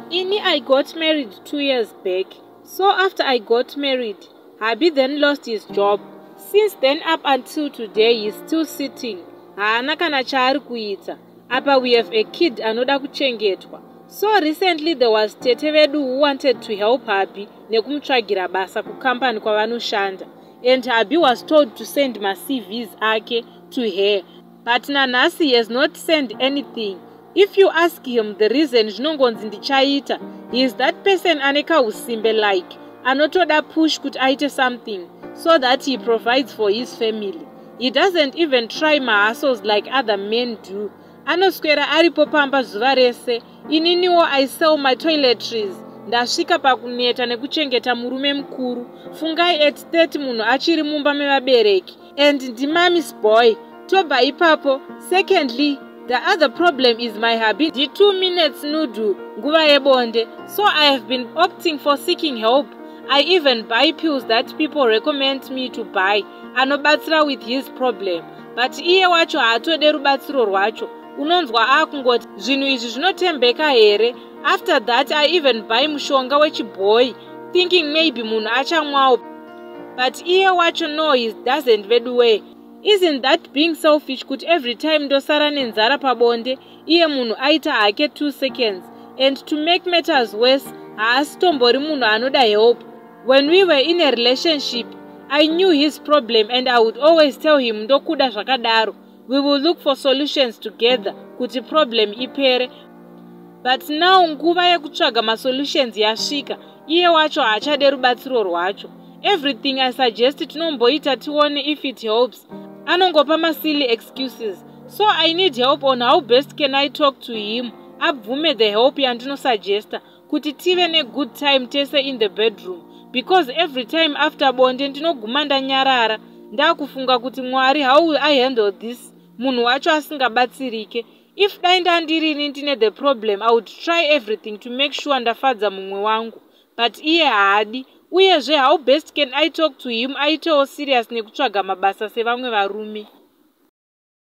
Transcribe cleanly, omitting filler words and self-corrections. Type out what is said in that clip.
Ini I got married 2 years back. So after I got married, hubby then lost his job. Since then up until today, he's still sitting. Haana kana chaari kuita. Apa we have a kid anoda kuchengetwa. So recently there was tete vedu who wanted to help hubby nekumutsvagira basa kukambani kwavanoshanda, and hubby was told to send maCVs ake to her, but nanhasi he has not sent anything. If you ask him the reason, zvinongonzi ndichaita. He is that person ane kausimbe, like anotoda push kuti aite something so that he provides for his family. He doesn't even try mahustles like other men do. Anoswera aripo pamba zuva rese. Ininiwo I sell my toiletries. Ndasvika pakuneta nekuchengeta murume mukuru. Fungai, at 30 munhu achiri mumba mevabereki and ndimummy's boy. Tobva ipapo. Secondly, the other problem is my hubby ndi2 minutes noodle nguva yebonde. So I have been opting for seeking help. I even buy pills that people recommend me to buy anobatsira with his problem, but iye wacho haatode rubatsiro rwacho. Unonzwa akungoti, "Zvinhu izvi zvinotembeka here?" After that, I even buy mushonga wechibhoyi, thinking maybe munhu achamwawo, but iye wacho, no, he doesn't. Veduway, isn't that being selfish kuti every time ndosara nenzara pabonde, iye munhu aita hake 2 seconds? And to make matters worse, haasi tombori munhu anoda help. When we were in a relationship, I knew his problem and I would always tell him, "Ndokuda zvakadaro, we will look for solutions together kuti problem ipere." But now nguva yekutsvaga masolutions yasvika, iye wacho haachade rubatsiro rwacho. Everything I suggest, tinomboita tione if it helps, anongopa masilly excuses. So I need help on how best can I talk to him abvume the help yandinosuggesta kuti tive negood time tese in the bedroom, because every time after bonde ndinoguma ndanyarara, ndakufunga kuti, "Mwari, how will I handle this?" Munhu wacho asingabatsirike. If dai ndandirini ndine the problem, I would try everything to make sure ndafadza mumwe wangu, but iye haadi. Uyezve, how best can I talk to him aitewo serious nekutsvaga mabasa sevamwe varume?